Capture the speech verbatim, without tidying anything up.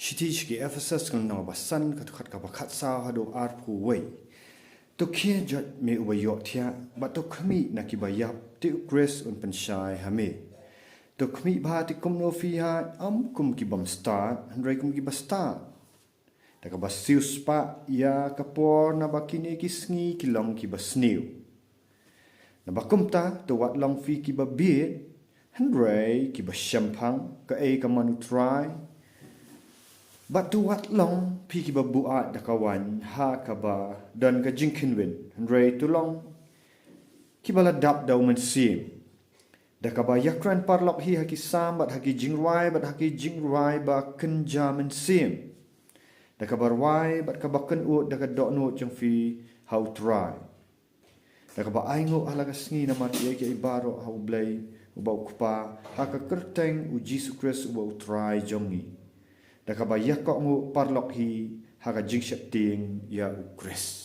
Shithi sha ki Ephesus ka lynnong ba san, ka dkhot kaba khatsaw haduh arphew wei. To khie jot me uba ïohthiah, bad to khmih na kiba ïap, te u Khrist un pynshai ha me. To khmih bha te kumno phi hap, ym kum ki bym stad, hynrei kum kiba stad. Da kaba siewspah ïa ka por, naba kine ki sngi ki long kiba sniew. Naba kumta, to wat long phi kiba bieit, hynrei kiba shemphang, kaei ka mon u Trai. Bad to wat long phi kiba buaid da ka waiñ ha kaba don ka jingkynwit, hynrei to long kiba la dap da u Mynsiem. Da kaba ïakren paralok hi ha ki salm, bad ha ki jingrwai, bad ha ki jingrwai ba kynja mynsiem. Da kaba rwai bad kaba kynud da ka dohnud jong phi ha u Trai. Da kaba ainguh ha la ka sngi namar kiei kiei baroh ha u Blei uba u Kpa, ha ka kyrteng u Jisu Khrist uba u Trai jong ngi. Da kaba ïakohnguh paralok hi ha ka jingsheptieng ïa u Khrist.